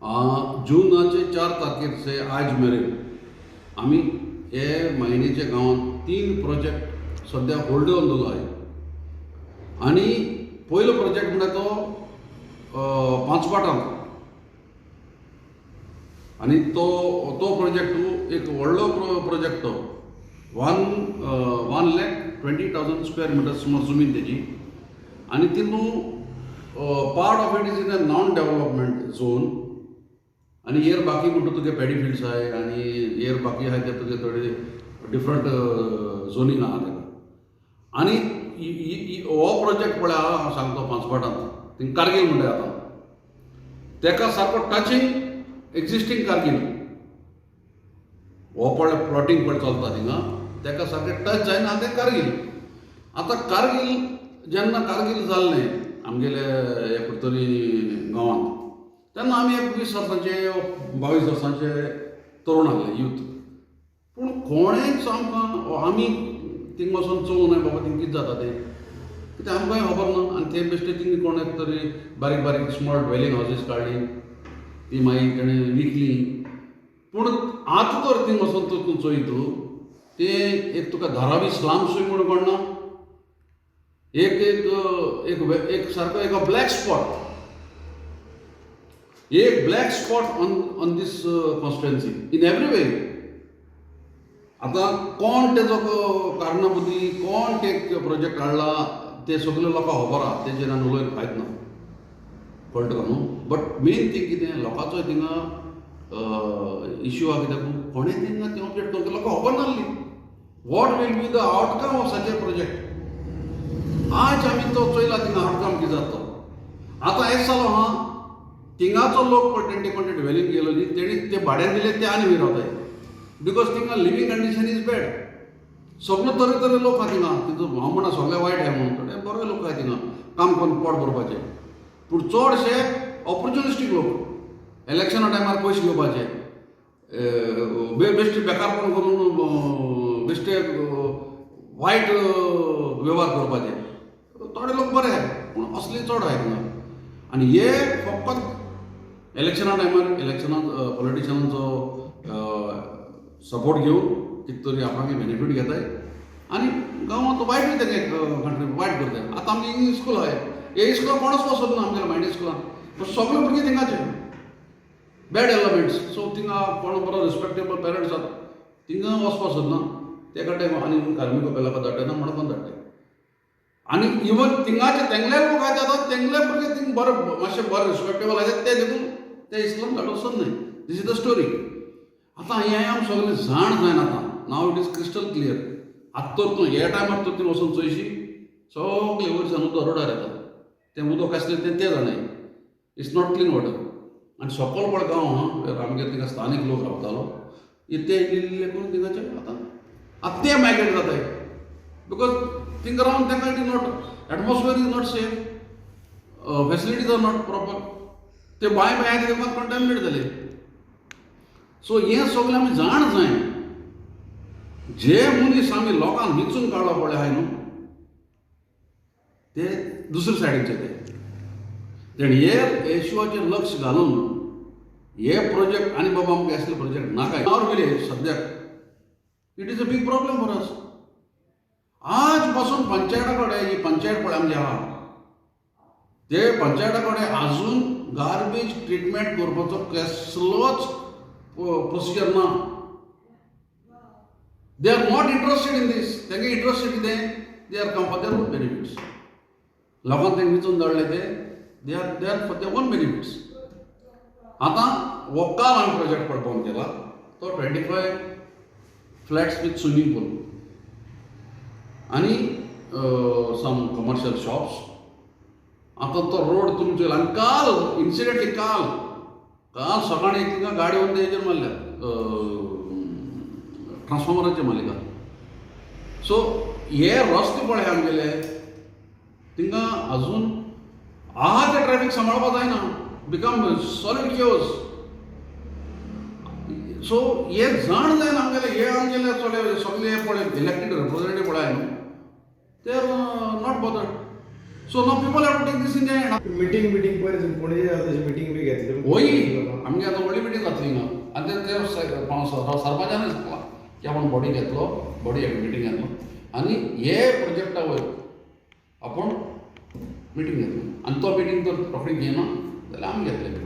जुनाचे 4 तारखेर से आज मेरेन आमी हे मायणेच्या गांवांत तीन प्रोजेक्ट सद्या होल्ड दवरलो आहे. आनी पयलो प्रोजेक्ट म्हणटा तो पांचपाटांत आनी तो तो प्रोजेक्ट एक व्हडलो प्रोजेक्ट तो 1,20,000 square meter सुमार जमीन तेजी. आनी तितून part of it is in a non development zone आनी हेर बाकी म्हणटा तुगे पॅडी फिल्ड्स आहाय आनी हेर बाकी आहाय ते तुगे थोडे डिफरंट झोनींग आहा तेका. आनी हो प्रोजेक्ट पळय आहा, हांव सांगता, पांचपाटांत थिंग कारगील म्हणटा आतां तेका सारको टचिंग एक्झिस्टींग कारगील. हो पळय प्लॉटींग पळय चलता थिंगा, तेका सारकें टच जायना तें कारगील. आतां कारगील जेन्ना कारगील जाल्लें आमगेले हे कुडतरी गांवांत, तेन्ना आमी एक 20 वर्सांचे, 22 वर्सांचे तरुण आसले, यूथ. पूण कोणेच आमकां, आमी थिंग वचोन चोवूं न्हय बाबा थिंग कितें जाता तें, कित्याक आमकांय खबर ना. आनी ते बेश्टे थिंग कोणेक तरी बारीक बारीक स्मॉल ड्वेलिंग हावजीस काडली, ती मागीर तेणें विकली. पूण आतां तर थिंग वचोन तूं चोयत, तें एक तुका धारावी स्लम्सूय म्हूण कोण ना, एक एक एक एक सारको एक ब्लॅक स्पॉट, एक black spot on this constituency in every way. आतां कोण तेजो कारणाबुद्दी, कोण ते प्रोजेक्ट हाडला, ते सगळे लोकांक खबर आहा. तेजेर आनी उलोवन फायद ना, कळटा तुका न्हू? बट मेन थींग कितें, लोकांचो थिंगा इश्यू आहा, कित्याक कोणें थिंगा तें ऑब्जेक्ट करूंक लोकांक खबर नासली what will be the outcome of such a project. आज आमी तो चोयला थिंगा आउटकम कितें जाता तो. आतां हें जालो आहा, थिंगाचो लोक पळय तेणें कोण ड्वेलिंग गेलो न्ही, तेणी ते भाड्यान दिले, ते आनी वयर रावताय, because थिंगा लिवींग कंडिशन is bad. सगळे तरे तरे लोक आहा थिंगा. तितून हांव म्हणा सगळे वायट आहा म्हणून, थोडे बरे लोक आहा थिंगा काम करून पोट भरपाचे. पूण चडशे ऑपॉर्च्युनिस्टीक लोक, इलेक्शना टायमार पयशे घेवपाचे, बेश्टे बेकारपण करून बेश्टे वायट वेव्हार करपाचे. थोडे लोक बरे आहाय, पूण असले चड आहाय थिंगा. आनी हे फकत इलेक्शना टायमार इलेक्शनाक पॉलिटिशनांचो सपोर्ट घेवन कितें तरी आपणाक बेनिफीट घेताय आनी गांवांत वायटूय तेगे कंट्री वायट करताय. आतां आमगे इस्कूल आहाय, हे इस्कुलाक कोणूच वचत ना आमगेल्या मायंडी स्कुलान. पूण सगळे भुरगे थिंगाचे बॅड एलिमेंट्स. सो थिंगा कोण बरो रिस्पेक्टेबल पेरंट्स आसा थिंगा वचपा सोदना. तेका ते आनी कार्मिको कपेलाक धाडटा ना, म्हणून धाडटा. आनी इवन थिंगाचे तेंगले लोक आहाय आतां, तेंगले भुरगे थिंग बरे, मातशे बरे रिस्पेक्टेबल आहाय, ते देखून ते इस्कुलान धाडूंक सोदनाय. This is the story. आतां हें आम सगळें जाण जायना. आतां now it is crystal clear. आतां तर तूं हे टायमार तर थंय वचून चोयशी, सगळे वयरसान उदक रोडार येता. तें उदक आसलें तें तें जाणाय, it's not clean water. आनी सकल पळय गांव आहा, आमगेर थिंगा स्थानीक लोक रावतालो, ते इल्ले इल्ले करून थिंगाचे आतां आतां ते मायग्रेट जाताय, because थिंगा रावन तांकां it is not, atmosphere is not safe, facilities are not proper. ते बांय बांय आहा ते कंटामिनेट जाले. सो हें सगळें आमी जाण जाय, जे मनीस आमी लोकांक विंचून काडलो पळय आहाय न्हू, ते दुसरे सायडीचे. ते तेणी हे इशुआचेर लक्ष घालून हे प्रोजेक्ट आनी बाबा आमकां असले प्रोजेक्ट नाका. Our village सद्याक it is a big problem for us. आज पासून पंचायता कडेन, ही पंचायत पळय आमची आहा, ते पंचायता कडेन अजून गार्बेज ट्रिटमेंट करपाचो कसलोच प्रोसिजर ना. They are not interested in this. तेंगे इंट्रस्टेड कितें? They are come for their own benefits. लोकांक तेंकां विचून धाडले ते they are for their own benefits. आतां हो काल आमी प्रोजेक्ट पळय बंद केला तो 25 flats with swimming pool आनी सम कमर्शियल शॉप्स. आतां तो रोड तुमी चोयला. आनी काल इन्सिडेंटली काल काल सकाळीं एक थिंगा गाडी वचून तेजेर मारल्या, ट्रान्सफॉर्मराचेर मारली. सो हे रस्ते पळय आमगेले, थिंगा अजून आहा ते ट्रॅफिक सांबाळपा जायना, बिकम सॉलीड क्योज. सो हे जाण जायना आमगेले, हे आमगेले चले सगळे पळय इलेक्टेड रिप्रेझेंटेटीव पळय न्हू, they are not bothered. So no people have to take this in the hand. Meeting meeting पयर पणजे जाता तशी मिटींग बी घेतली. वय, आमगे आतां व्हडली मिटींग जातली हिंगा आनी ते सरपंचानूय सांगलां की आपूण बॉडी घेतलो, बॉडी मिटींग घेतलो आनी हे प्रोजेक्टा वयर आपूण मिटींग घेतलो आनी तो मिटींग जर रोखडी घेयना जाल्यार आमी घेतले.